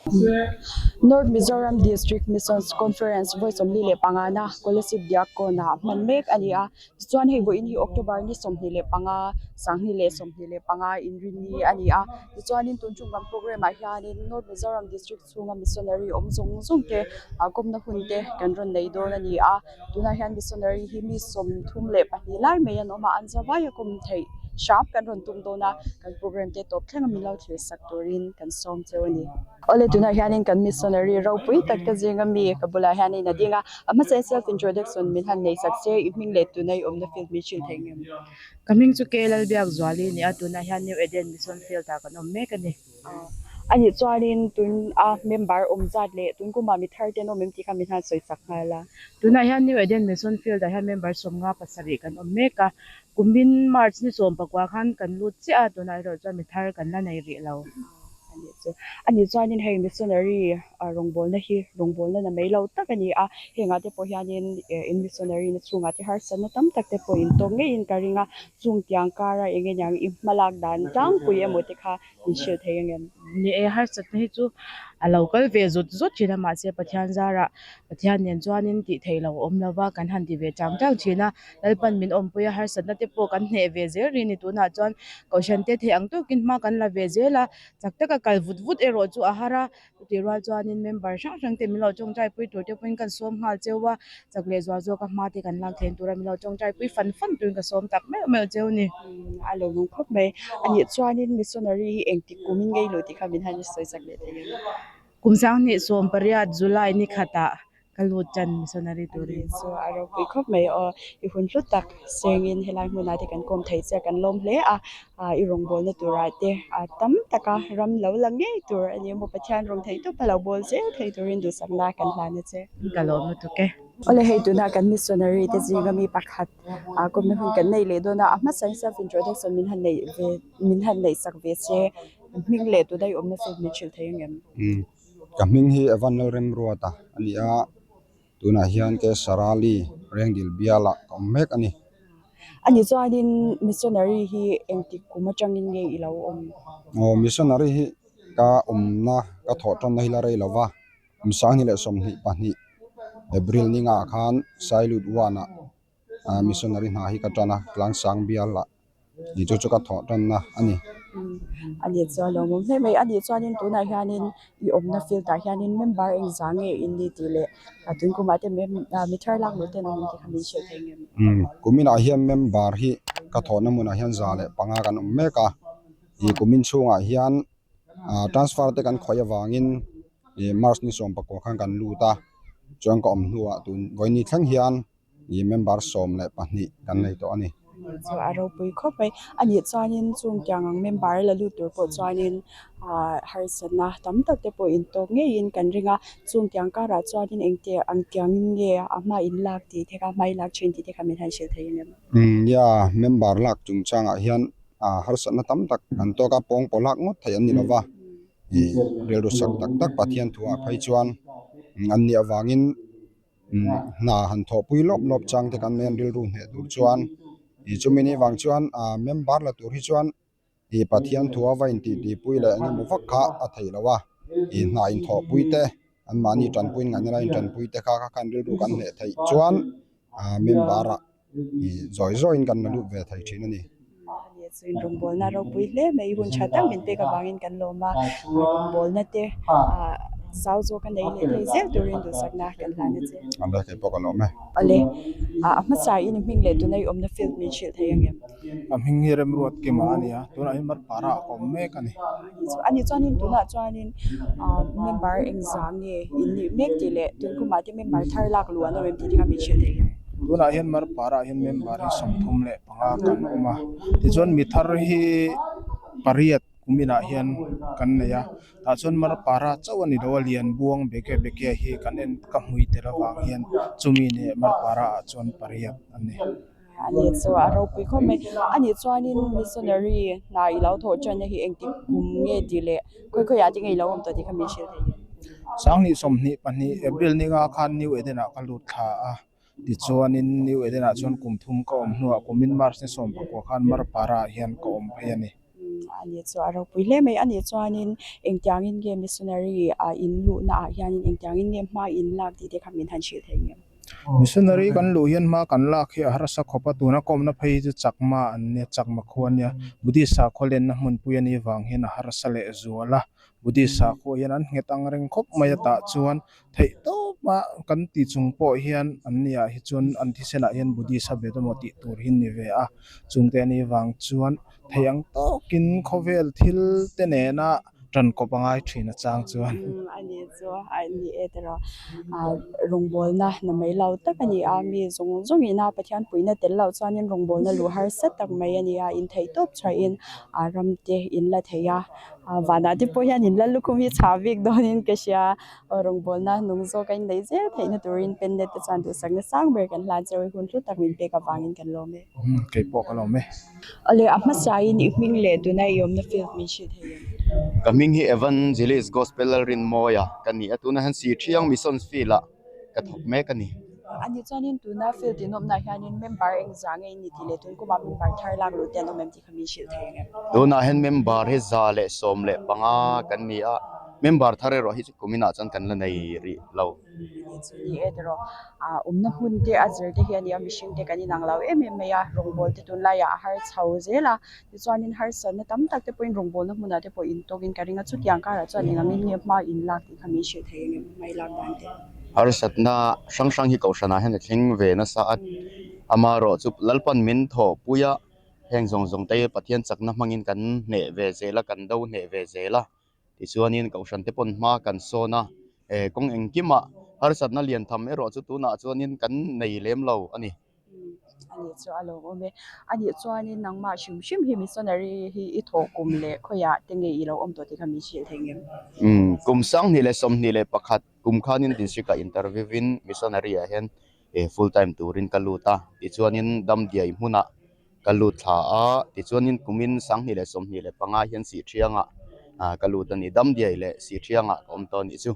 North Mizoram District Missions Conference vawi 45 na Kolasib Diakkawn ah hman mek a ni a. Tichuan hei vawiin hi October ni 25, 2025 inrinni a ni a. Tichuanin tun chung kan programme ah hianin North Mizoram District chhunga missionary awm zawng zawng te ah kawmna hun te kan rawn nei dawn a ni a. Tunah hian missionary hi mi 32 lai mai an awm a, an zavai a kawm theih hram kan rawn tum dawn a, kan programme te tawp thleng a min lo thlir sak turin kan sawm cheu a ni. Awle tunah hianin kan missionary ropui tak te zinga mi ka bulah hianin a ding a, a hmasa in self introduction min han nei sak se i hming leh tuna i awmna field min hrilh thei ngem? Ka hming chu K Lalbiakzuali a ni a, tunah hian New Eden Mission Field ah kan awm mek a ni. A nih chuanin tun a member awm zat leh tun kumah mi thar te an awm em tih kha min han sawi chak nghal a. Tunah hian New Eden Mission Field ah hian member 57 kan awm mek a, kumin March ni 19 khan kan lut chiah a, tunah erawh chuan mi thar kan la nei rih lo. A nih chu. A nih chuanin hei missionary rawngbawlna hi rawngbawlna na mai lo tak a ni a, hengah te pawh hianin in missionary na chhungah te harsatna tam tak te pawh intawk ngeiin ka ring a, chung tiang kara eng nge niang i hmalak dan tlangpui emaw te kha min hrilh thei ang em? Ni e, harsatna hi chu a lo kal ve zut zut thin a, mahse Pathian zarah Pathian nen chuanin tih theih lo a awm lo va, kan han ti ve chang chang thin a, Lalpan min awmpui a, harsatna te pawh kan hneh ve zel ri a ni. Tunah chuan Kohhran te theih ang tawkin hma kan la ve zel a, chak taka kal vut vut erawh chu a har a, Chutih rual chuanin member hrang hrang te min lo tawngtai pui tur te pawhin kan sawm nghal cheu a, chak leh zual zawka hma te kan lak thlen tura min lo tawngtai pui fan fan turin ka sawm tak meuh meuh cheu a ni. A lo nung khawp mai. A nih chuanin missionary hi engtik kumin ngei lo tih kha min han sawi chak leh thei em? Kum 2018 July ni khatah Ka lut tan missionary turin. Ani chu a ropui khawp mai aw. I hun hlu tak sengin helai hmunah te kan kawm thei che a, kan lawm hle a. I rawngbawlna turah te tam taka ram lo la ngei tur a ni emaw Pathian rawn theih tawp a lo bawl zel thei turin duhsakna kan hlan a che. Ka lawm lutuk e. Awle hei tunah kan missionary te zinga mi pakhat kawmna hun kan nei leh dawn a, a hmasa in self introduction min han neih ve min han neih sak ve che hming leh tunah i awmna chu min hrilh thei ang em? Ka hming hi Evan Lalremruata a ni a, tunah hian ke Sarali Rengdil bialah ka awm mek a ni. A ni chuanin missionary hi engtik kum atangin nge i lo awm? Aw missionary hi ka awmna ka thawh tanna hi la rei lo va, kum 2022 April ni ngah khan Sailut one ah missionary hna hi ka tan a, Tlangsang bialah. Ni chu chu ka thawh tanna a ni. A ni chuan lo awm hle mai. A nih chuanin tunah hianin i awmna field ah hianin member engzah nge in ni tih leh tun kumah te mi thar lak luh ten an awm tih kha min hrilh thei ngem? Kuminah hian member hi ka thawhna hmunah hian 105 kan awm mek a. Ih kumin chhungah hian transfer te kan khawih avangin ih March ni 19 khan kan lut a. Chuan ka awm hnuah tun vawiin ni thleng hian. ih member 12 kan nei tawh a ni. Chu a ropui khawp mai. A nih chuanin chung tiang ang member la lut tur pawh chuanin ah harsatna tam tak te pawh intawk ngeiin kan ring a. Chung tiang karah chuanin engti ang tiangin nge a hma in lak tih te kha hma i lak thin tih te kha min han hrilh thei ang em? Umm nia, member lak chungchangah hian ah harsatna tam tak kan tawk a, pawngpaw lak ngawt thei an ni lo va. Ih rilru sak tak tak Pathian thuah phei chuan an nih avangin hna han thawhpui lawp lawp chang te kan nei an rilru hneh tur chuan ih chumi ni vang chuan ah member la tur hi chuan ih Pathian thu a va intih tih pui leh eng emaw vak kha a theih loh a ih hna inthawhpui te anmahni tanpui ngaihna lai intanpui te kha kha khan rilru kan hneh theih chuan ah member ah. Ih zawi zawiin kan la lut ve thei thin a ni. Ani chu in rawngbawlna ropui hle mai hun tha tak min pek avangin kan lawm a, rawngbawlna te ah zau zawk a nei leh thei zel turin duhsakna kan hlan a che. A la thei pawh ka lawm e. Awle, a hmasa in i hming leh tuna i awmna field min hrilh thei ang em? A hming hi Remruat Kima a ni a, tunah hian Marpara ah ka awm mek a ni. Ani chuanin tunah chuanin member engzah nge in nih mek tih leh tun kumah te member thar lak luh an awm em tih te kha min hrilh thei em? Tunah hian Marpara ah hian member hi 35 kan awm a, tichuan mi thar hi pariat kuminah hian kan nei a, tah chuan Marpara chauh a ni lo a, Lianbuang beke beke hi kan en ka hmui tel avang hian chumi nen Marpara ah chuan pariat a ni. A ni chu a ropui khawp mai. A nih chuanin missionary hna i lo thawh tanna hi engtik kum nge tih leh khawi khawiah te nge i lo awm tawh tih kha min hrilh thei em? 2022 April ni nga khan New Eden ah ka lut thla a, tichuanin New Eden ah chuan kum thum ka awm hnuah kumin March ni 19 khan Marpara ah hian ka awm phei a ni. Ani chu a ropui hle mai a nih chuanin engtiangin nge missionary ah in luhna ah hianin engtiangin nge hma in lak tih te kha min han hrilh thei ngem. Missionary kan luh hian hma kan lak hi a harsa khawp a, tuna kawmna phei hi chu chakma an nia, chakma khua ania, Buddhist sakhaw lenna hmunpui a nih vang hian a harsa leh zual a, Buddhist sakhua hian an nghet ang reng khawp mai a tah chuan theih tawp a kan ti chung pawh hian an ni ah hi chuan an thisen ah hian Buddhist a bet emaw tih tur hi ni ve a, chungte a nih vang chuan theih ang tawkin khawvel thil te nena tan kawp a ngai thin a chang chuan. A ni chu a ni e tiraw rawngbawlna na mai lo tak a ni a, mi zawng zawng ina Pathian puihna tel loh chuanin rawngbawlna luh harsa tak mai a ni a, intheih tawp chhuahin a ram te in la thei a. Vanah te pawh hian in lal lukhum hi chhah bik dawnin ka hria. Aw rawngbawlna nung zawk a inneih zel theihna turin pennet te chuan duhsakna sang ber kan hlan cheu i hun hlu tak min pek avangin kan lawm e. Umm kei pawh ka lawm e. Awle a hmasain i hming leh tuna i awmna field min hrilh thei em? Ka hming hi Evangelist Gospel Lalrinmawia ka ni a, tunah hian Sithiang Missions Field ah ka thawk mek a ni. A nih chuanin tuna field inawmnaah hianin member engzah nge i ni tih leh tun kumah member thar lak luh te an awm em tih kha min hrilh thei ang em? Tunah hian member hi 115 kan ni a, member thar erawh hi chu kuminah chuan kan la nei rih lo. A nih chu ni e tiraw, ah awmna hmun te a zir te hi a nia mihring te kan inang lo em em mai a, rawngbawl te tunlaiah a har chho zel a, Tichuanin harsatna tam tak te pawhin rawngbawlna hmunah te pawh intawkin ka ring a, chutiang karah chuan eng angin nge hma in lak tih kha min hrilh thei ang em, hma i lak dan te. Harsatna hrang hrang hi Kohhranah hian a thleng ve nasa a, amaherawh chu Lalpan min thawhpui a, heng zawng zawng te hi Pathian chakna hmangin kan hneh ve zel a, kan do hneh ve zel a, tichuanin Kohhran te pawn hma kan sawn a, kawng engkimah harsatna lian tham erawh chu tunah chuanin kan nei lem lo a ni. A nih chu a lo awm e. A nih chuanin nangmah hrim hrim hi missionary hi i thawh kum leh khawiah te nge i lo awm tawh tih kha min hrilh thei ngem? Umm, kum 2021 kum khanin district ah interview in missionary ah hian full time turin ka lut a, tichuanin Damdiai hmunah ka lut thla a, tichuanin kumin 2025 hian Sihthiangah ka lut a ni. Damdiai leh Sihthiangah ka awm tawh a nih chu.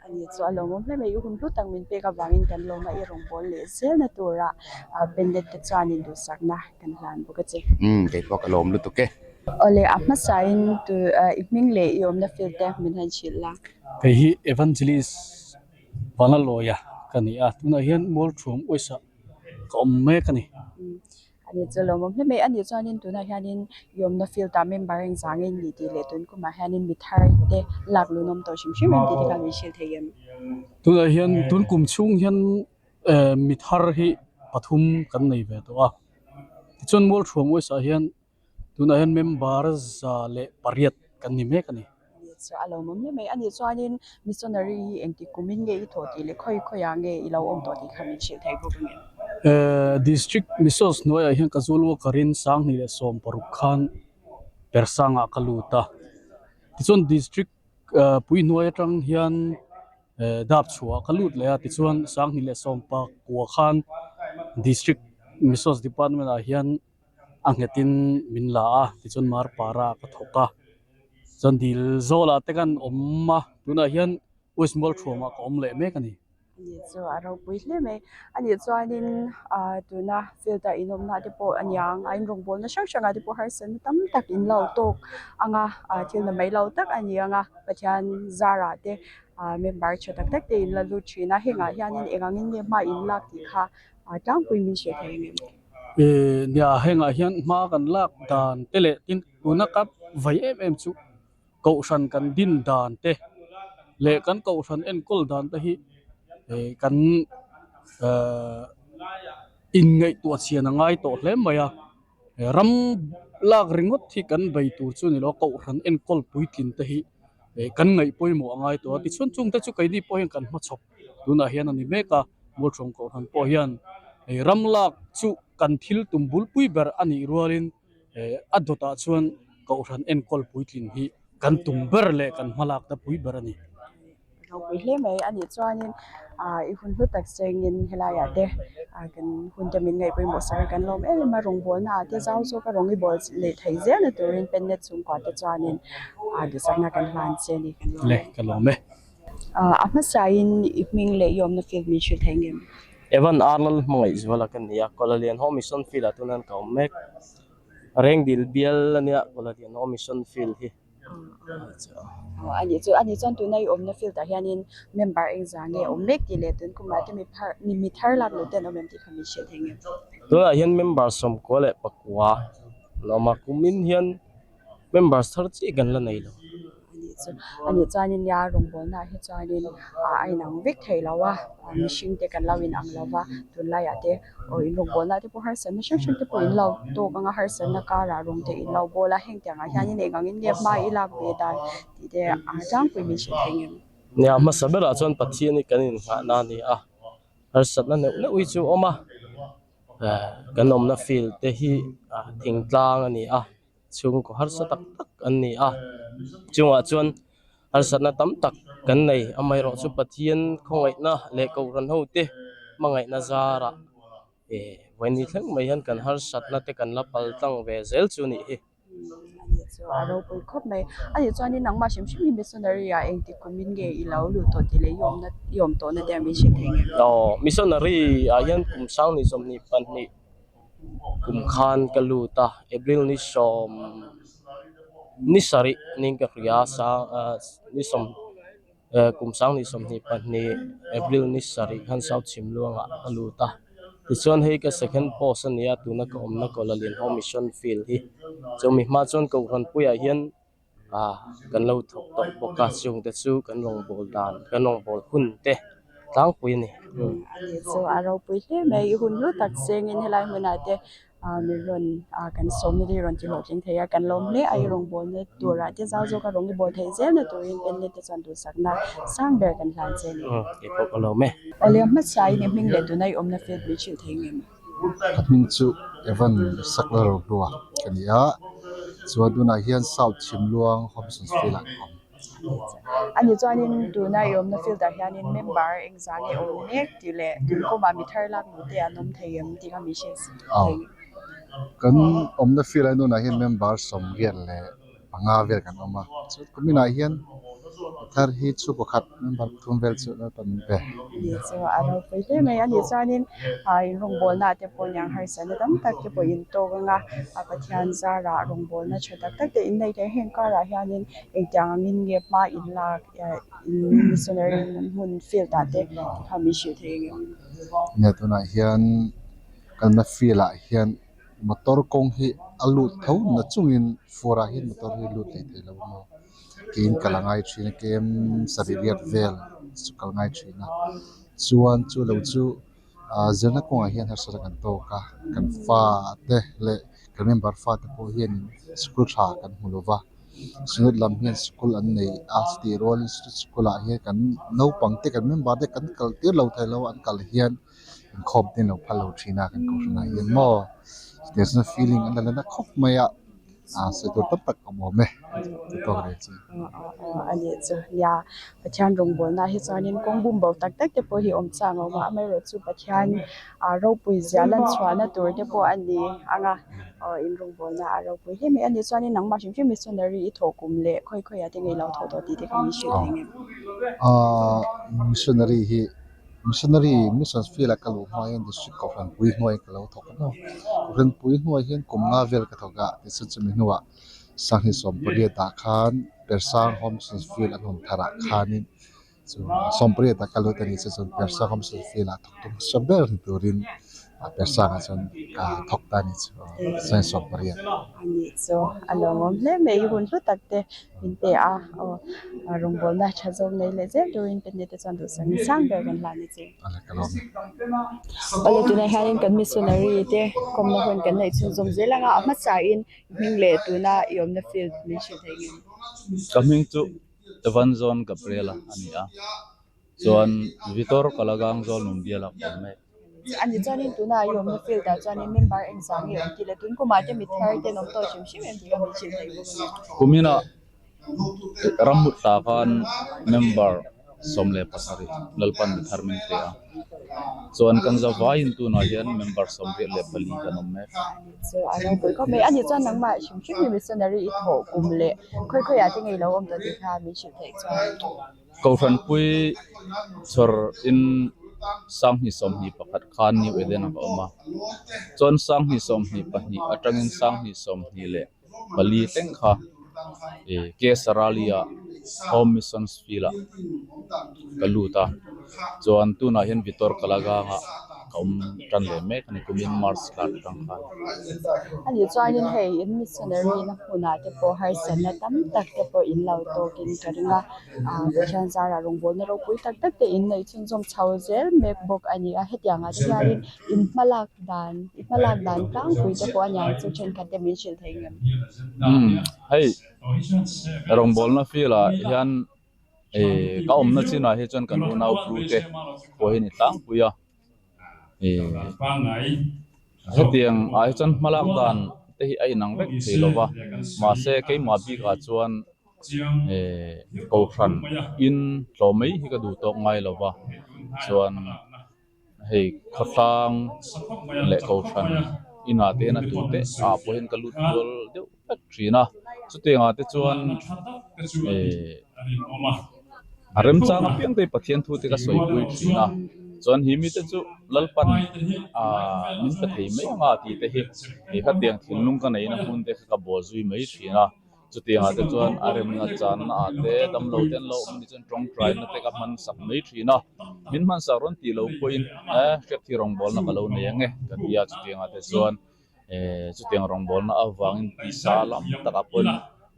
A ni chu a lawmawm hle mai, i hun hlu tak min pek avangin kan lawm a, i rawn bawl leh zelna tura Bennett te chuanin duhsakna kan hlan bawk a che. Umm kei pawh ka lawm lutuk e. Awle a hmasain tu i hming leh i awmna field te min han hrilh la. Kei hi Evangelist Vanlalawia ka ni a, tunah hian Mualthuam Uaisa ka awm mek a ni. A ni chu lawmawm hle mai. A nih chuanin tunah hianin i awmna field ah member engzah nge ni tih leh tun kumah hianin mi thar te lak lun awm tawh hrim hrim em tih te kha min hrilh thei em? Tunah hian tun kum chhung hian mi thar hi pathum kan nei ve tawh a. Tichuan Mualthuam Uaisah hian Tunah hian member 108 kan ni mek a ni. Chu a lo awm hle mai. A nih chuanin missionary hi engtik kumin nge i thawh tih leh khawi khawiah nge i lo awm tawh tih kha min hrilh thei bawk ang em? District Missions hnuaiah hian casual worker in 2016 khan Persangah ka lut a. Tichuan District pui hnuai atang hian dap chhuah ka lut leh a. Tichuan 2019 khan District Missions Department ah hian a nghetin min la a tichuan marpara ka thawk a chuan dil zawlah te khan awm a tunah hian West Mualthuamah ka awm leh mek a ni. Ani chu a ropui hle mai a nih chuanin ah tuna field ah in awmna te pawh a niang a in rawngbawlna hrang hrangah te pawh harsatna tam tak in lo tawk ang a ah thil na mai lo tak a ni ang a Pathian zarah te ah member tha tak tak te in la lut thin a hengah hianin eng angin nge hma in lak tih kha ah tlangpui min hrilh thei ang em? Nia hengah hian hma kan lak dan te leh tin tuna ka vai em em chu kohhran kan din dan te leh kan kohhran enkawl dan te hi kan inngaihtuah chhian a ngai tawh hle mai a ram lak ringawt hi kan bei tur chu ni lo a kohhran enkawl puitlin te hi kan ngaih pawimawh a ngai tawh a tichuan chungte chu keini pawh hian kan hmachhawp tunah hian a ni mek a. Mualhrawng Kohhran pawh hian hei ram lak chu kan thil tum bulpui ber a nih rualin a dawtah chuan Kohhran enkawl puitlin hi kan tum ber leh kan hmalakna pui ber a ni. Ropui hle mai a nih chuanin i hun hlu tak chengin helaiah te kan hun te min ngaih pawimawh sak a kan lawm em em a rawngbawlna ah te zau zawk a rawng i bawl leh thei zelna turin pennet chhungkua te chuanin duhsakna kan hlan che a ni kan lawm e. Le ka lawm e. A hmasain i hming leh i awmna field min hrilh thei ngem? Evan Arnold hmangaih zuala ka ni a, Kuala Lian Home Mission Field ah tunan ka awm mek. Rengdil bial ania Kawlalian Home Mission Field hi. Ani chu ani chuan tuna i awmna field ah hianin member engzah nge awm mek tih leh tun kumah te mi phar mi thar lak loh te an awm em tih kha min hriat thei nge. Tunah hian member sawmkua leh pakua an awm a, kumin hian members thar chiah kan la nei lo. Ani chu ani chuanin nia rawngbawlna ah hi chuanin ah a inang vek thei lo a mihring te kan lo inang lo va tunlaiah te aw in rawngbawlna te pawh harsatna hrang hrang te pawh in lo tawk ang a harsatna karah rawng te in lo bawl a heng tiangah hianin eng angin nge hma i lak ve dan tih te a tlangpui min hrilh thei ngem. Nia hmasa berah chuan Pathian hi kan innghahna a ni a harsatna neuh neuh hi chu a awm a kan awmna field te hi thingtlang a ni a. Chhungkaw harsa tak tak an ni a, chungah chuan harsatna tam tak kan nei. Amaherawhchu Pathian khawngaihna leh Kohhran hote hmangaihna zarah eh vawiin thleng mai hian kan harsatna te kan la pal tlang ve zel chu a nih hi. Ani chu a ropui khawp mai. Ani chuanin nangmah hrim hrim hi missionary ah engtik kumin nge i lo lut tawh tih leh i awmna i awm tawhna te min hrilh thei nge? Aw, missionary ah hian kum 2022 Kum khan ka lut a, April ni sawm ni sarih niin ka hria a sang ah ni sawm eh kum 2022 April ni sarih khan South Chhimluangah ka lut a, tichuan hei ka second post a nia tuna ka awmna Kawlalin Home Mission Field hi chumi hma chuan Kohhranpuiah hian ah kan lo thawk tawh bawk a chungte chu kan rawngbâwl dan kan rawngbâwl hun te tlangpui a ni. Ani chu a ropui hle mai i hun hlu tak chengin helai hmunah te ah mi rawn ah kan sawmna te hi rawn ti hlawhtling thei a kan lawm hle a i rawngbawlna turah te zau zawka rawng i bawl theih zelna turin penlet te chuan duhsakna sang ber kan hlan che a ni. Keipawh ka lawm e. Awle hmasa in i hming leh tuna i awmna field min hrilh thei ngem? Ka hming chu Evan Saklalrohlua ka ni a, chuan tunah hian South Chhimluang Hobson's Field ah ka awm. Ani chuanin tuna i awmna field ah hianin member engzah nge awm mek tih leh tun kawmah mi thar lak luh te an awm thei em tih kha min hriat thei. Kan awmna field ah hian tunah hian member 95 vel kan awm a, chuan kuminah hian thar hi chu pakhat member pathum vel chu lalpa min pe. Ani chu a ropui hle mai a ni chuanin ah in rawngbawlna ah te pawh niang harsatna tam tak te pawh in tawk anga a Pathian zarah rawngbawlna tha tak tak te in nei thei heng karah hianin engtiang angin nge hma in lak in missionary hmun field ah te tikhan min hrilh thei ang em? Nia tunah hian kalna field ah hian motor kawng hi a lut tho na chungin fur ah hian motor hi lut leh thei lo a maw kein kal a ngai thin a kem sarih riat vel chu kal ngai thin a chuan chu lo chu ah zirna kawngah hian harsatna kan tawk a kan fa te leh kan member fa te pawh hianin school tha kan hmu lo va sunit lam hian school an nei a chutih rualin school ah hian kan naupang te kan member te kan kal tir lo thei lo an kal hian. Inkhawm te lo phal lo thin a kan kohhran ah hian maw chutiang chuan feeling an la la na khawp mai a ah sawi tur tam tak a awm awm e chu tawk reng chu. A nih chu nia Pathian rawngbawlna hi chuanin kawng bum bo tak tak te pawh hi awm chang a awm a amaherawh chu Pathian ah ropui zia lan chhuahna tur te pawh a ni ang a aw in rawngbawlna a ropui hle mai a ni chuanin nangmah hrim hrim missionary i thawh kum leh khawi khawiah te ngei lo thawh tawh tih te kha min hrilh thei ngem. Aaa missionary hi Missionary Missions Field ah ka luh hma hian District Kohhran pui hnuai ka lo thawk a maw. Kohhran pui hnuai hian kum nga vel ka thawk a, tichuan chumi hnuah 2018 ah khan Persang Home Missions Field an hawn thar ah khanin chu 18 ah ka lut a ni chu chuan Persang Home Missions Field ah thawk tum hmasa ber ni turin Persang ah chuan ka thawk ta a ni chu 2018. Ani chu a lawmawm hle mai hun hlu tak te min pe a aw rawngbawlna tha zawk nei leh zel turin pahnih te chuan duhsak ni sang ber kan hlan a che. Awle tunah hianin kan missionary te kawmna hun kan neih chhunzawm zel anga a hmasain hming leh tuna i awmna field min hrilh thei ngem. Ka hming chu Evan John Gabriel-a a ni a. Chuan Vitor Kalagang zawl nun bial a awm mek. Ani chuanin tuna i awmna field ah chuanin member engzah nge awm tih leh tun kumah te mi thar ten awm tawh hrim hrim em tih kha min hrilh theih bawk a ni. Kuminah ramhut ta khan member 17 Lalpan mi thar min pe a. Chuan kan zavaiin tunah hian member 74 kan awm mek. Chu a ropui khawp mai. Ani chuan nangmah hrim hrim hi missionary i thawh kum leh khawi khawiah te ngei lo awm tawh tih kha min hrilh theih chuan. Kohhranpui chhawr in. 21 khan New Eden ah ka awm a, chuan 2022 atangin 2024 thleng kha ih Kesarali ah Home Missions Field ah ka lut a, chuan tunah hian Vitor Kalagang ah ka awm tan leh mek a ni kumin March thla atang khan. Ani chuanin hei in missionary na hmunah te pawh harsatna tam tak te pawh in lo tawkin ka ring a. Pathian zarah rawngbawlna ropui tak tak te in neih chhunzawm chho zel mek bawk a ni a, hetiangah te hianin in hmalak dan i hmalak dan tlangpui te pawh a niang chu thenkhat te min hrilh thei ngem. Umm hei rawngbawlna field ah hian ih ka awmna chinah hi chuan kan unau Bru te pawh hi a ni tlangpui a. Hetiang ah hi chuan hmalak dan te hi a inang vek thei lo va, mahse keimah bikah chuan kohhran in tlawh mai hi ka duh tawk ngai lo va, chuan hei khawtlang leh kohhran inah te hian a tu te ah pawh hian ka lut kual deuh vek thin a, chutiang ah te chuan a remchang apiang te hi Pathian thu te ka sawi pui thin a, chuan hi mite chu Lalpan ah min pe thei mai anga tih te hi hetiang thinlung ka neihna hmun te kha ka bawl zui mai thin a. Chutiangah te chuan a remna channa ah te damlo te an lo awm anih chuan tawngtaina te ka hman sak mai thin a, min hman sak rawn tih loh pawhin eh hriatthih rawngbawlna ka lo nei ang e ka ti a, chutiangah te chuan eh chutiang rawngbawlna avangin tisa lam takah pawhin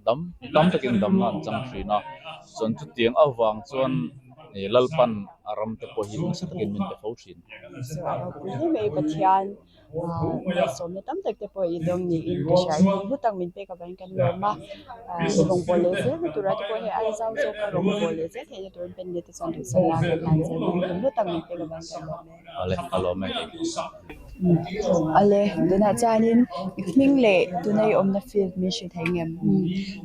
dam tam takin damna an chang thin a, chuan chutiang avang chuan ih Lalpan a ram te pawh hi nasa takin min pe fo thin. Pathian Malsawmna tam tak te pawh i dawng niin ka hria. I hmu tak min pek avangin kan lawm a, rawngbâwl leh zel na turah te pawh hei ai zau zawka rawngbâwl leh zel theihna turin pen te chuan duhsakna kan hlan zel bawk a ni. Hmu tak min pek avangin kan lawm e. Ale, ka lawm e. Ale, tunah chuanin i hming leh tuna i awmna field min hrilh thei ngem?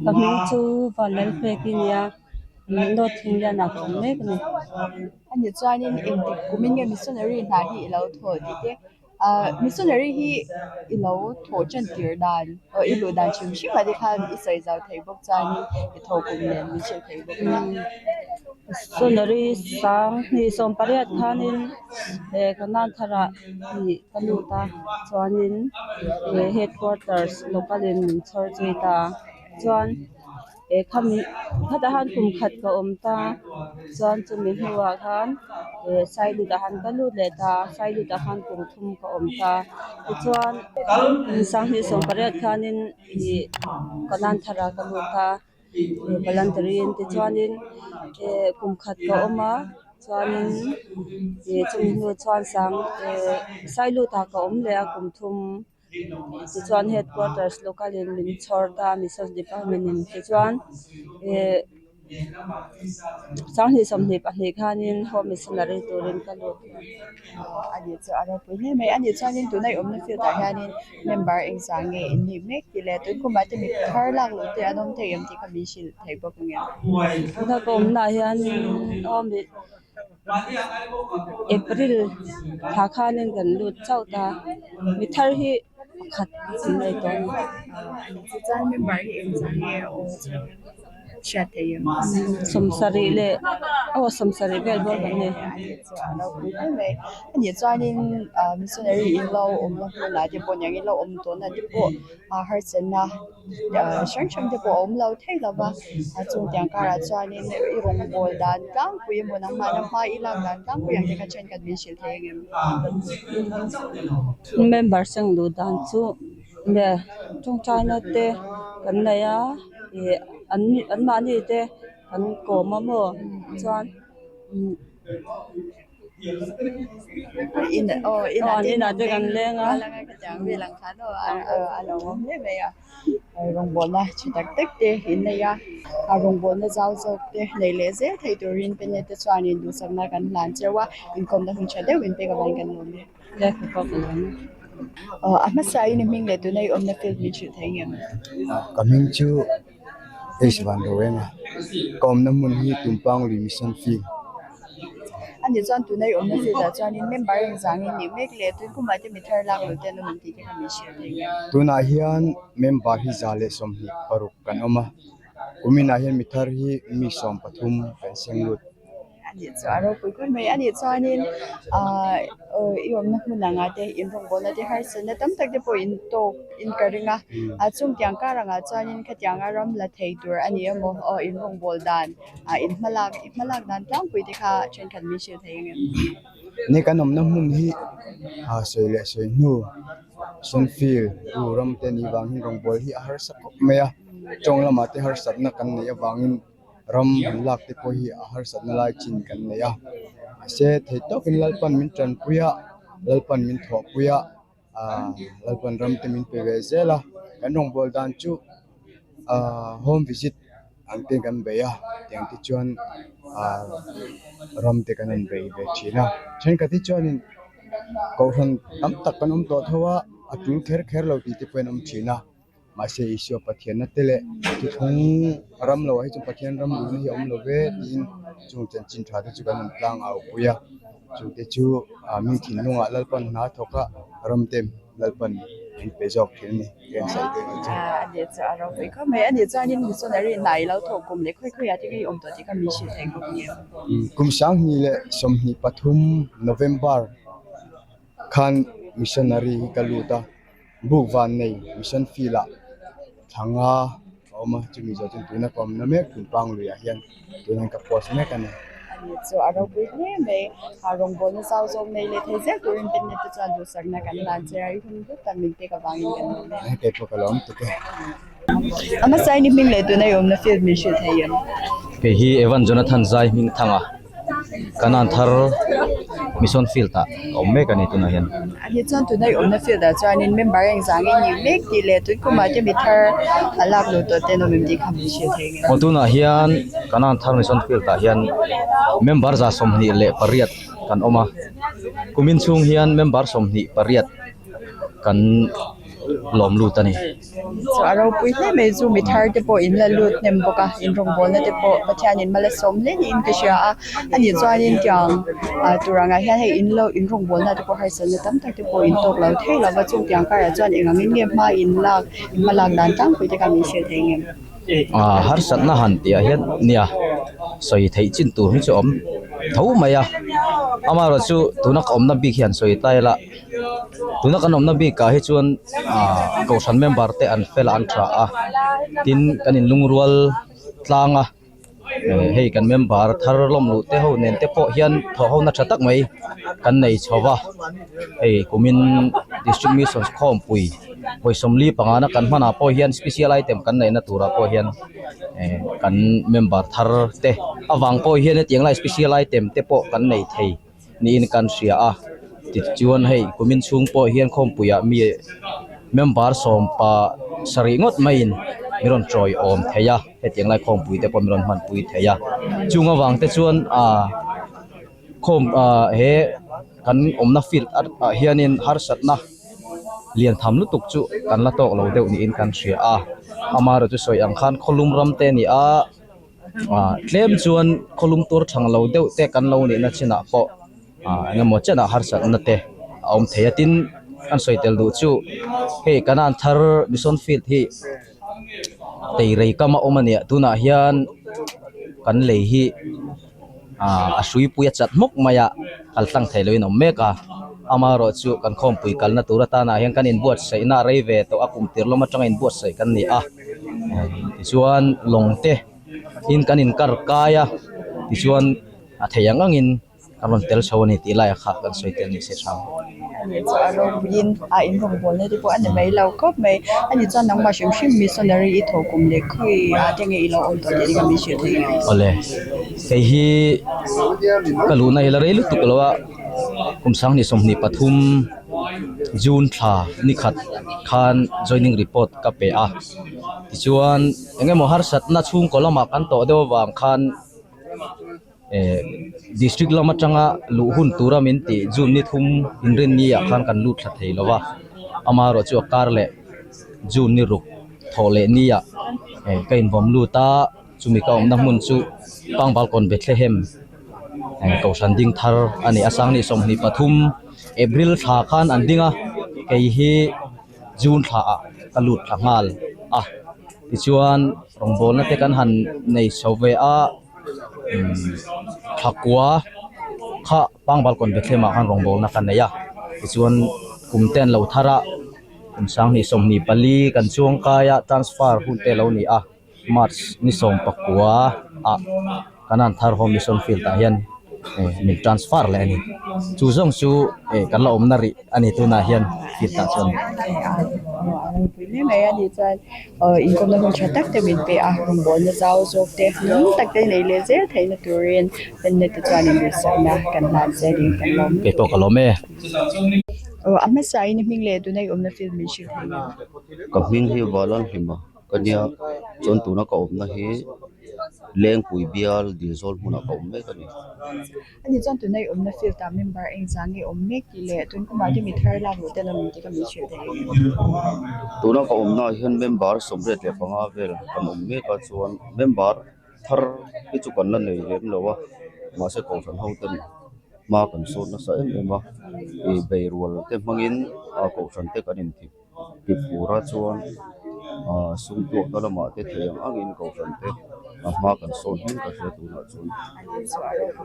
Ka hming chu Vanlalpek i nia, North Indian ah ka awm mek a ni. Ani chuanin engtik kumin nge missionary hna hi i lo thawh tih te ahh missionary hi i lo thawh tan tir dan aw i luh dan hrim hrim ah te khan i sawi zau thei bawk chuanin i thawh kum nen min hrilh thei bawk nia. Missionary sang hnih 18 khanin eh ka nan tharah ih ka lut a chuanin eh headquarters local in min chhawr zui ta a chuan. Eh khami khatah khan kum khat ka awm ta chuan chumi hnuah khan eh Sailut ah khan ka lut leh ta a Sailut ah khan kum thum ka awm ta tichuan 2018 khanin ih Kanan thar ah ka lut a voluntary in tichuanin eh kum khat ka awm a chuanin ih chumi hnu chuan sang eh Sailut ah ka awm leh a kum thum. Tichuan headquarters local in min chhawr ta a missions department in tichuan eh 2022 khanin home missionary turin ka lut a. Ani chu a ropui hle mai ani chuanin tuna i awmna field ah hianin member engzah nge in nih mek tih leh tun kumah te mi thar lak loh te an awm thei em tih kha min hrilh thei bawk ang em? Tuna ka awmna ah hianin home April thla khanin kan lut chauh ta mi thar hi pakhat an nei tawh a ni. 70 leh aw 70 vel bawk kan ni. Anih chuanin missionary in lo awmna hmunah te pawh niang in lo awm tawhna te pawh harsatna hrang hrang te pawh a awm lo thei lo va, a chung tiang karah chuanin i rawngbâwl dan tlangpui emaw nangmah na hma i lak dan tlangpui ang te kha thenkhat min hrilh thei ang em? Member seng luh dan chu nge tawngtaina te kan nei a, ih an anmahni te kan kawm a maw chuan. In aw inah Aw te inah te kan leng a. Vel ang khan aw a lo awm hle mai a rawngbawlna tha tak tak te in nei a a rawngbawlna zau zawk te nei leh zel thei turin pene te chuanin duhsakna kan hlan cheu a inkawmna hun tha deuh in pek avangin kan lawm e. Aw a hmasa in i hming leh tuna i awmna field min hrilh thei ngem? Ka hming chu H Van Roenga ka awmna hmun hi Tumpang lui Mission Field. Ani chuan tuna i awmna field ah chuanin member engzah nge nih mek le tun kumah te mi thar lak lo te an awm ang tih te kha min hrilh thei ngem? Tunah hian member hi 126 kan awm a, kuminah hian mi thar hi mi 13 kan seng lut. Anih chu a ropui khawp mai. Anih chuanin ahh i awmna hmun angah te inrawngbawlna te harsatna tam tak te pawh in tawk in ka ring a. A chung tiang kar angah chuanin khatianga ram la thei tur a ni emaw aw inrawngbâwl dan ah in hmalak i hmalak dan tlangpui te kha thenkhat min hrilh thei ang em? Ni kan awmna hmun hi ah sawi leh sawi hnu Sunfield ru ram te ni vang hi rawngbâwl hi a harsa khawp mai a. Tawng lamah te harsatna kan neih avangin ram han lak te pawh hi a harsatna lai chin kan nei a mahse thei tawkin Lalpan min tanpui a Lalpan min thawhpui a ahh Lalpan ram te min pe ve zel a kan rawngbâwl dan chu ahh home visit ang te kan bei a tiang te chuan ahh ram te kan rawn bei ve thin a thenkhat hi chuanin kohhran tam tak kan awm tawh tho a a tul kher kher lo tih te pawh an awm thin a. Mahse Isua Pathianna te leh thuthlung ram lo ah hi chuan Pathian ram luhna hi a awm lo ve tiin chung chanchin tha te chu kan rawn tlang au pui a, chu te chu mi thinlungah Lalpan hna thawk a ram te Lalpan min pe zawk thin a ni ka insawi daih ang che. A ni chu a ropui khawp mai a ni chuanin missionary hna i lo thawk kum leh khawi khawiah te ngei awm tawh tih kha min hrilh thei bawk nia. Kum 2023 November khan missionary hi ka lut a. Buk van nei mission field ah thla nga a awm a chumi zawh chuan tuna ka awmna mek Tumpang luiah hian tunah ka post mek a ni. Ani chu a ropui hle mai a rawngbawlna zau zawk nei leh thei zel turin pennet te chuan duhsakna kan hlan che a i hun hlut tak min pek avangin kan lawm e. Hei pawh ka lawm tuk e. A hmasa in i hming leh tuna i awmna field min hrilh thei em? Kei hi Evan Jonathan Zai hming thanga. Kanan thar mission field ah a awm mek a ni tunah hian. A hi chuan tuna i awmna field ah chuanin member engzah nge ni mek tih leh tun kumah te mi thar a lak luh tawh ten awm em tih kha min hrilh thei ngei. Aw tunah hian Kanan thar mission field ah hian member 28 kan awm a, kumin chhung hian member 28 kan lawm lut a ni. Chu a ropui hle mai chu mi thar te pawh in la lut hnem bawk a in rawngbawlna te pawh Pathianin mal a sawm hle niin ka hria a ani chuanin tiang ah tur angah hian hei in lo in rawngbawlna te pawh harsatna tam tak te pawh in tawk lo thei lo va chung tiang karah chuan eng angin nge hma in lak in hma lak dan tlangpui te kha min hrilh thei ngem. Ah harsatna han tih ah hian nia sawi theih chin tur hi chu a awm tho mai a amaherawhchu chu tuna ka awmna bik hian sawi ta ila. Tuna kan awmna bikah hi chuan ah kohhran member te an fel a an tha a tin kan in lungrual tlang a hei kan member thar lawm luh te ho nen te pawh hian thawh ho na tha tak mai kan nei chho va hei kumin district mission khawmpui vawi 45 na kan hmanah pawh hian special item kan neihna turah pawh hian eh kan member thar te avang pawh hian hetiang lai special item te pawh kan nei thei. niin kan hria a tichuan hei kumin chhung pawh hian khawmpuiah mi member sawmpa sarih ngawt maiin min rawn tawiawm thei a hetiang lai khawmpui te pawh min rawn hmanpui thei a chung avang te chuan ah khawm ah he kan awmna field ah hianin harsatna lian tham lutuk chu kan la tawk lo deuh niin kan hria a amaherawhchu sawi ang khan khawlum ram te a ni a. Ah tlem chuan khawlum tur thang lo deuh te kan lo nihna chinah pawh ah eng emaw chenah harsatna te a awm thei a tin kan sawi tel duh chu hei kanan thar mission field hi teirei kam a awm a nia tunah hian kan lei hi ah a hruipui a chat hmawk mai a kal tlang theih lohin a awm mek a amaherawhchu kan khawmpui kalna tur atanah hian kan inbuatsaihna a rei ve tawh a kum tir lam atanga inbuatsaih kan ni a tichuan lawng te in kan inkar kai a tichuan a thei ang angin kan rawn tel chho a ni tih laiah kha kan sawi tel ni se tha. Ani chu a ropuiin a inrawngbawlna te pawh a ni mai lo khawp mai. Ani chuan nangmah hrim hrim missionary i thaw kum leh khawi ah te nge i lo awm tawh tih te kha min hrilh thei ang. Awle, kei hi ka luhna hi la rei lutuk lo a, kum 2023 June thla ni khat khan joining report ka pe a, tichuan eng emaw harsatna chhungkaw lamah kan tawh deuh avang khan eh district lam atanga luh hun tura min tih June ni thum inrinni ah khan kan lut thla thei lo va amaherawh chu a kar leh June ni ruk thawh leh ni ah eh ka invawm lut a chumi ka awmna hmun chu Pangbalkawn Bethlehem eh kohhran ding thar a ni a 2023 April thla khan an ding a kei hi June thla ah ka lut thla nghal a tichuan rawngbawlna te kan han nei chho ve a. Thakua kha Pangbalkawn Bethlehem ah khan rawngbawlna ka nei a tichuan kum te an lo thar a kum sanghnih 24 kan chuang kai a transfer hun te a lo ni a March ni 19 ah kan han thar home mission field ah hian min transfer leh a ni chu zawng chu kan la awmna rih a ni tunah hian field ah chuan. Aw inkawmna hun tha tak te min pe a, rawngbawlna zau zawk te nung tak te nei leh zel theihna turin Pennet te chuan inruihsakna kan hlan che a ni kan lawm. Kei pawh ka lawm e. Aw a hmasa in i hming leh tuna i awmna field min hrilh thei ngei. Ka hming hi Valalhlima ka nia, chuan tuna ka awmna hi Lengpui bial Dilzawl hmunah ka awm mek a ni. Ani chuan tuna i awmna field ah member eng zah nge awm mek tih leh tun kumah te mi thar lak luh te lo awm tih ka min hrilh thei em? Tuna ka awmna ah hian member 85 vel kan awm mek a chuan member thar hi chu kan la nei lem lo a mahse kohhran ho ten hma kan sawn nasa em em a ih beirual te hmangin a kohhran te kan inthip tip tur a chuan ah sum tuakna lamah te thei ang angin kohhran te a hma kan sawn hleng ka hria tunah chuan.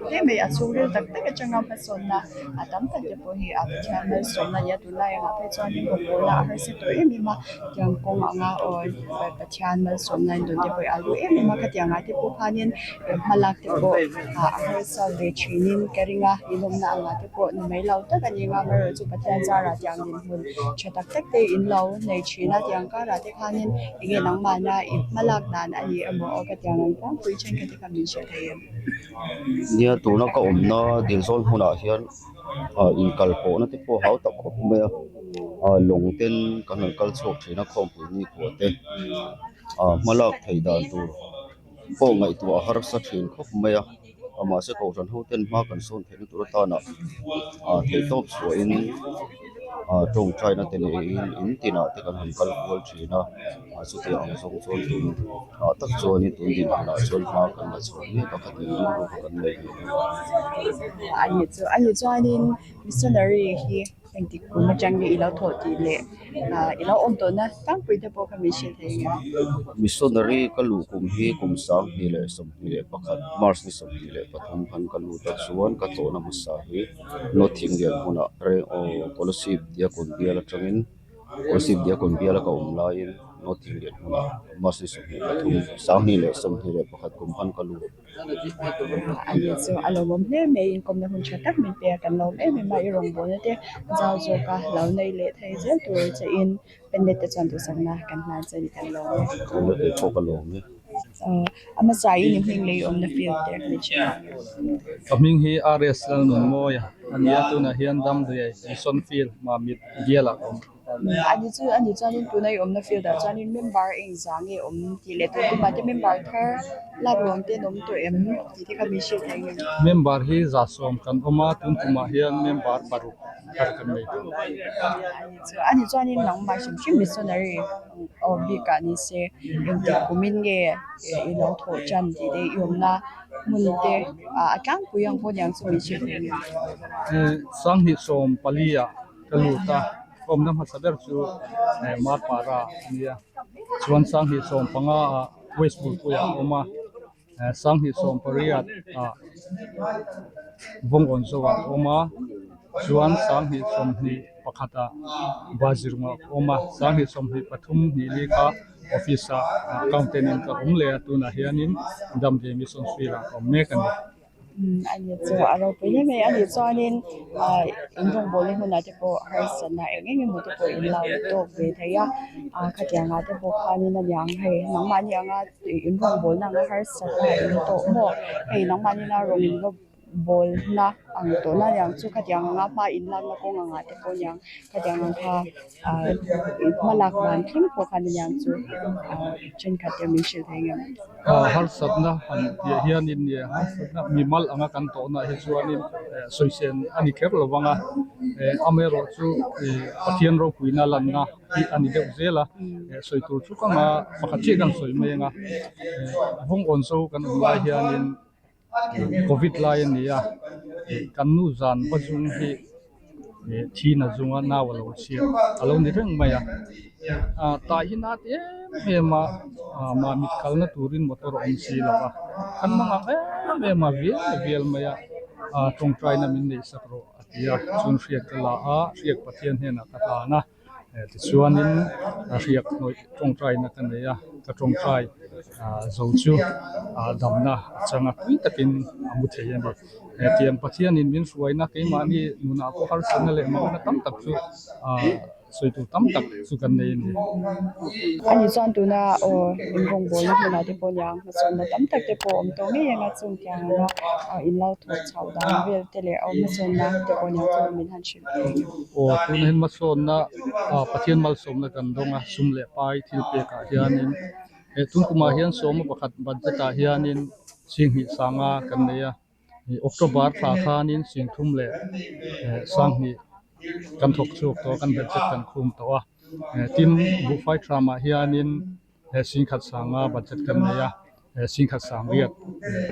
Hle mai a chhungril tak tak atanga hmasawnna a tam tak te pawh hi a Pathian malsawmna nia tunlai angah phei chuan in rawngbawlna a harsa tawh em em a tiang kawng anga aw Pathian malsawmna in dawn te pawh hi a lu em em a khatiang ah te pawh khanin hmalak te pawh a harsa ve thinin ka ring a inawmna angah te pawh ni mai lo tak a ni ang a amaherawhchu Pathian zarah tiang dinhmun tha tak tak te in lo nei thin a tiang karah te khanin enge nangmahna i hmalak dan a ni emaw aw ka tiang ang tlangpui thenkhat te kha min hrilh thei em? Nia tuna ka awmna Dilzawl hmunah hian ah inkal pawhna te pawh hau tak khawp mai a ah lawng ten kan han kal chhuak thin a khawmpui ni kua te ah hmalak theih dan tur pawh ngaihtuah a harsa thin khawp mai a mahse kohhran ho ten hma kan sawn theihna tur atana ah theihtawp chhuahin ah tawngtaina te neiin in tinah te kan han kal kual thin a ah chutiang ang zawng chuan tun ah tak chuanin tun dinhmunah chuan hma kan la chhuah mek a khatiang rilru kha kan nei ve a ni chu a ni chuanin missionary hi. Engtik kum atang nge i lo thawh tih leh i lo awm tawhna tlangpui te pawh kha min hrilh thei nge? Missionary ka luh kum hi kum 2021 March ni 23 khan ka lut a chuan ka tlawhna hmasa hi North Indian hmunah reng aw Kolasib Diakon bial atangin Kolasib Diakon biala ka awm laiin North Indian hmunah March ni 23 2021 kum khan ka lut. Ani chu a lawmawm hle mai inkawmna hun tha tak min pe a kan lawm em em a i rawngbawlna te zau zawk a lo nei leh thei zel tur che in Pennet te chuan duhsakna kan hlan che ni kan lawm e. Pennet pawh ka lawm e. A hmasa in i hming lei awmna field te min hrilh ang em? Ka hming hi RS Lalnunmawia a ni a tunah hian Damdei Mission Field Mamit bialah ka awm. Ani chu ani chuanin tuna i awmna field ah chuanin member eng zah nge awm tih leh tun tumah te member thar lak ruang te an awm tawh em tih te kha min hrilh thei nge? Member hi 110 kan awm a tun tumah hian member paruk thar kan nei tawh. Ani chu ani chuanin nangmah hrim hrim missionary awm bikah ni se engtik kumin nge i lo thawh tan tih te i awmna hmun te a tlangpui ang pawh niang chu min hrilh thei nge? 2014 ah ka lut a awmna hmasa ber chu Marpara a nia chuan 2015 ah West Bulpuiah a awm a 2018 ah Vawngawn zawkah a awm a chuan 2021 ah Bazirungah a awm a 2023 hnih li kha office ah accountant in ka awm leh a tunah hianin Damdei Mission Field ah ka awm mek a ni. Ani chu a ropui hle mai a ni chuanin ah in rawngbawlna hmunah te pawh harsatna eng eng emaw te pawh in lo tawk ve thei a ah khatiang ah te pawh khanin a niang hei nangmahni anga in rawngbawlna anga harsatna in tawh maw hei nangmahni ina rawn in va bawlna ang tawhna aniang chu khatiang anga hma in lakna kawng angah te pawh aniang khatiang ang kha ah hma lak dan thleng pawh khan aniang chu ah thenkhat te min hrilh thei ngem. Harsatna han tih hianin nia harsatna mimal anga kan tawhna hi chuanin sawisel a ni kher lo vang a, amaherawh chu Pathian ropuina lanna hi a ni deuh zel a, sawi tur chu ka nga pakhat chiah kan sawi mai ang a, Vawngawn zo kan awm lai hianin Covid lai a ni a, kan nu zan va zung hi. Thina zunga nau a lo chhiat a lo ni reng mai a. Tah hi na ti em em a, mahni kalna turin motor a awm si lo a, kan mangang em em a, vial vial mai a, tawngtaina min neih sak rawh a ti a, chuan hriak ka la a, hriak Pathian hnenah ka hlan a, tichuanin hriak hnawih tawngtaina ka nei a, ka tawngtai zo chu damna a chang a, tui takin a mu thei a ni. Hetiang Pathianin min hruaina keimahni nunah pawh harsatna leh mahna tam tak chu. sawi tur tam tak chu kan nei a ni. Ani chuan tuna aw in rawngbawlna hmunah te pawh nia hmasawnna tam tak te pawh awm tawh ngei ang a chung tiang anga in lo thawh chhoh dan vel te leh aw hmasawnna te pawh nia chu min han hrilh thei ang. Aw tuna hian hmasawnna Pathian malsawmna kan dawng a sum leh pai thil pekah hianin he tun kumah hian sawma pakhat budget ah hianin Singhnih sanga kan nei a. October thla khanin Singthum leh Sanghnih kan thawk chhuak tawh a, kan budget kan khum tawh a. Tin, buhfai thramah hianin Singkhat sanga budget kan nei a, Singkhat sang riat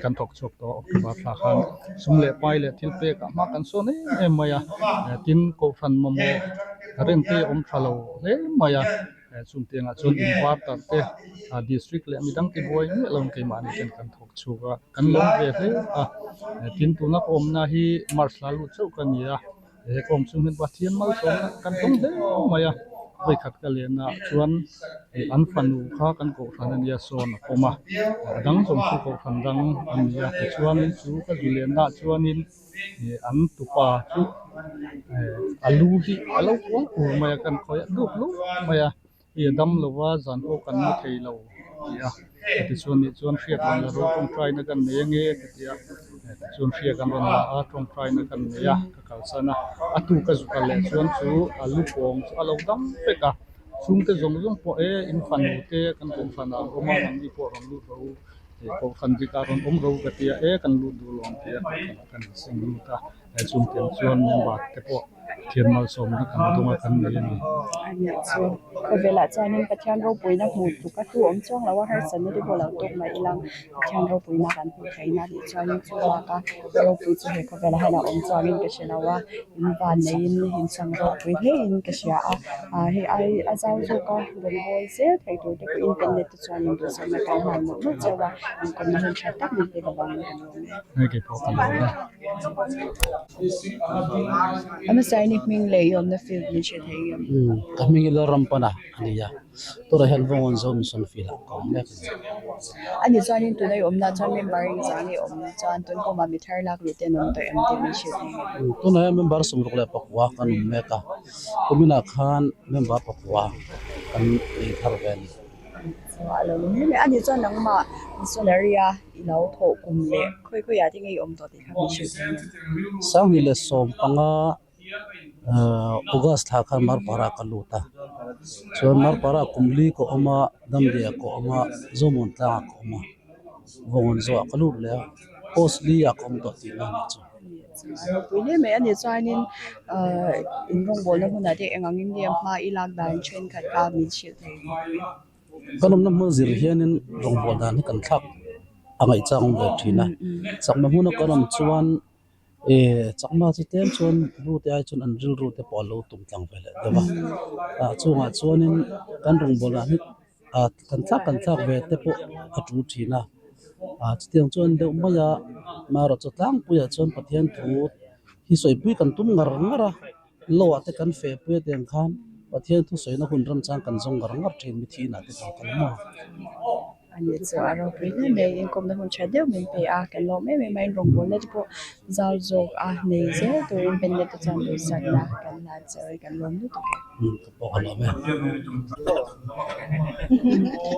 kan thawk chhuak tawh a October thla khan. Sum leh pai leh thil pekah hma kan sawn em em mai a, tin, Kohhran mamawh rente awm tha lo hle mai a. Chungtiangah chuan inverter te district leh midang te buai miah lo keimahni ten kan thawk chhuk a, kan lawm ve hle a. Tin tuna ka awmna hi March hla lut chauh ka ni a, he ka awm chhung hian Pathian malsawmna kan dawng hle mai a. Vawikhat ka lenah chuan an fanu kha kan kohhran a nia sawn a pawm a, a dang zawng chu kohhran dang a ni a. Tichuanin chu ka zu lennaah chuanin An tupa chu a lu hi a lo kual kur mai a kan khawi a duk lup mai a hei a dam lo va zan pawh kan mu thei lo a ti a tichuan nih chuan hriat rawn la rawh tawngtaina kan nei ange ka ti a tichuan hriat an rawn la a tawngtaina kan nei a ka kalsan a a tuka zuka leh chuan chu a lu pawng chu a lo dam vek a chhungte zawng zawng pawh e in fanu te kan kohhran ah an awm a nangni pawh rawn lut rawh u. Hei kohhran dik ah rawn awm ro ka tia e kan lut duh lo ang tia kohhran ah kan inseng lut a he chung tiang chuan member te pawh thian malsawmna kan dawng a kan nei a ni. Ania chu khawvelah chuanin Pathian ropuina hmuh tluk a hlu awm chuang lo a harsatna te pawh lo tawk mai ilang Pathian ropuina kan hmuh theihna anih chuanin chu baka ropui chu he khawvelah hian a awm chuangin ka hre lo a in van neiin insang ropui hlein ka hria a ah hei ai a zau zawk a rawn bawl zel thei tur te pawhin kan let Chuan in duhsakna kan hman mawlh mawlh chauh a, inkawmna hun tha tak min pek avangin kan lawm e. A hmasain i hming leh i awmna field min hre thei em? Ka hming hi Lalrampana a ni a, tunah hian Vawngawn Zo Mission Field ah ka awm mek a ni. A ni chuanin tuna i awmna chuan member engzah nge awm chuan tun kumah mi thar lak luh te an awm tawh em tih min hrilh thei em? Tunah hian member 64 kan awm mek a, kuminah khan member pakua kan nei thar ve a ni. A ni chuan nangmah missionary a i lo thawh kum leh khawi khawi ah te nge i awm tawh tih kha min hrilh thei em? 2015 August thla khan Marpara ka lut a, chuan Marpara kum li ka awm a, Damdiah ka awm a, Zomuan tlangah ka awm a, Vawngawn zawhah ka lut leh a, post li ah ka awm tawh tihna a nih chu. Ropui hle mai a ni chuanin in rawngbawlna hmunah te eng angin nge hma i lak dan thenkhat kha min hrilh thei em? Kan awmna hmun zir hianin rawngbâwl dan hi kan thlak a ngaihchang awm ve thin a, chakma hmuna kan awm chuan eh chakma chu tlem chuan ru te ai chuan an rilru te pawh a lo tum tlang ve leh deuh a, ah chungah chuanin kan rawngbâwl dan hi ah kan thlak kan thlak ve te pawh a tul thin a, ah chutiang chuan deuh mai a marawh tlangpuiah chuan Pathian thu hi sawipui kan tum ngar ngar a. Lo ah te kan feh pui a tiang khan Pathian thusawina hun ramchang kan zawng ngar ngar thin mi thihna te kan kal maw? A ni chu a ropui hle mai, inkawmna hun tha deuh min pe a, kan lawm em em a, inrawngbawlna te pawh zau zawk a nei zel turin Bennett te chuan duhsakna kan hlan che a, kan lawm lutuk e. Umm ka pawh ka lawm e.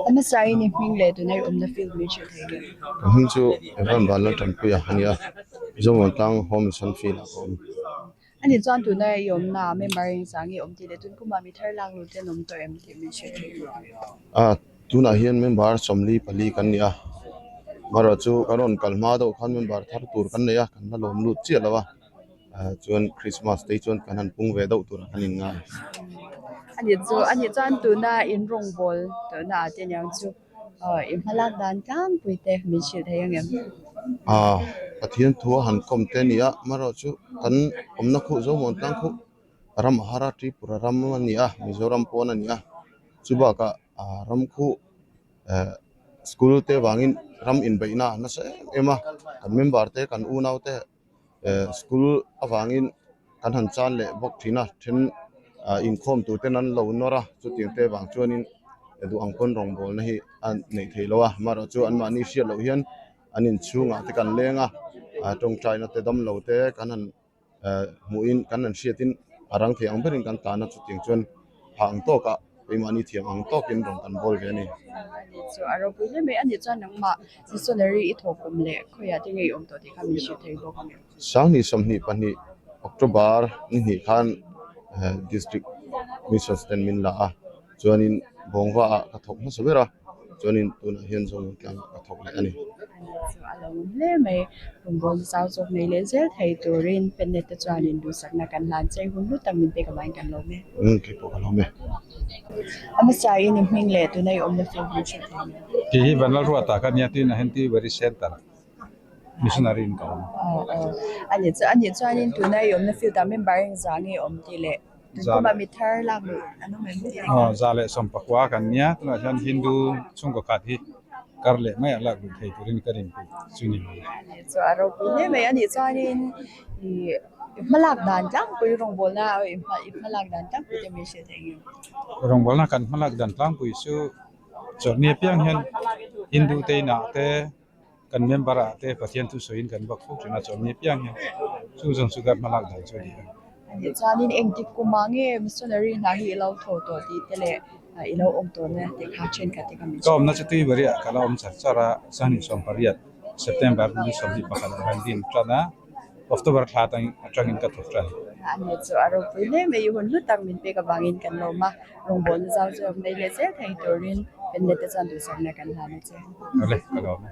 A hmasa in i hming leh tunah i awmna field min hrilh thei em? Ka hming chu Evan Vanlaltanpuia a nia, Zomuantlang Home Mission Field ah ka awm. A ni chuan tuna i awmna ah member engzah nge awm tih leh tun kumah mi thar lak lut te an awm tawh em tih min hrilh thei em? A, tunah hian member 44 kan ni a, marawh chu kan rawn kal hma deuh khan member thar tur kan nei a, kan la lawm lut chiah lo a, chuan Christmas te hi chuan kan han pung ve deuh tur ah kan inngai. A ni chu, a ni chuan tuna in rawngbawl tawhna ah te aniang chu. Aw i hmalak dan tlangpui te min hrilh thei ang em? Aw Pathian thu a han kawm te a ni a, amaherawhchu kan awmna khuh Zomuan tlang khuh ram a har a, Tripura ram a ni a, Mizoram pawn a ni a. Chu bakah ram khu school te vangin ram inbeihna a nasa em em a, kan member te kan unau te school avangin kan han chan leh bawk thin a, then inkhawm tur ten an lo nawr a, chutiang te vang chuanin duh ang pawn rawngbawlna hi a neih theih loh a, amaherawhchu anmahni hriat loh hian an inchhungah te kan leng a, tawngtaina te damlo te kan han hmuhin kan han hriatin a rang thei ang berin kan tlan a chutiang chuan phah ang tawkah keimahni thiam ang tawkin rawn kan bawl ve a ni. Chu a ropui hle mai a nih chuan nangmah missionary i thawk awm leh khawiah te ngei awm tawh tih kha min hrilh thei bawk ang em? 2022 October ni hnih khan District Missions ten min la a chuanin Bawngva ah ka thawk hmasa ber a chuanin tunah hian Zohmun tlangah ka thawk leh a ni. Chu a lo awm hle mai rawngbawlna zau zawk nei leh zel thei turin Pennet te chuanin duhsakna kan hlan che hun hlu tak min pek avangin kan lawm e. Umm kei pawh ka lawm e. A hmasa in i hming leh tuna i awmna field min hrilh thei nia. Kei hi Vanlalruata ka nia tin a Henty-Very Centre Missionary in ka awm. Aw aw a nih chu a nih chuanin tuna i awmna field ah member engzah nge awm tih leh tun kumah mi thar lak luh an awm em tih Aw 119 kan nia tunah hian Hindu chhungkaw khat hi kar leh maiah lak luh thei turin ka rinpui chu ni mai. A nih chu a ropui hle mai a nih chuanin ih hmalak dan tlangpui rawngbawlna i hmalak dan tlangpui te min hrilh thei ngem? Rawngbawlna kan hmalak dan tlangpui chu chawlhni apiang hian Hindu te inah te Kan member ah te Pathian thu sawiin kan bak fo thin a, chawlhni piang hian chu zawng chu kan hmalak dan chu a ni a. Ani chuanin engtik kumah nge missionary hna hi i lo tho tawh tih te leh i lo awm tawh na tih kha thenkhat te kha min Ka awmna chu Tuibari ah ka la awm char char a, 2018 September ni 21 ah khan din tan a, October thla atangin ka thawk tan. Ani chu a ropui hle mai, i hun hlu tak min pek avangin kan lawm a, rawngbawlna zau zawk nei leh zel thei turin Pennet te chuan duhsakna kan hlan a che. Awle, ka lawm e.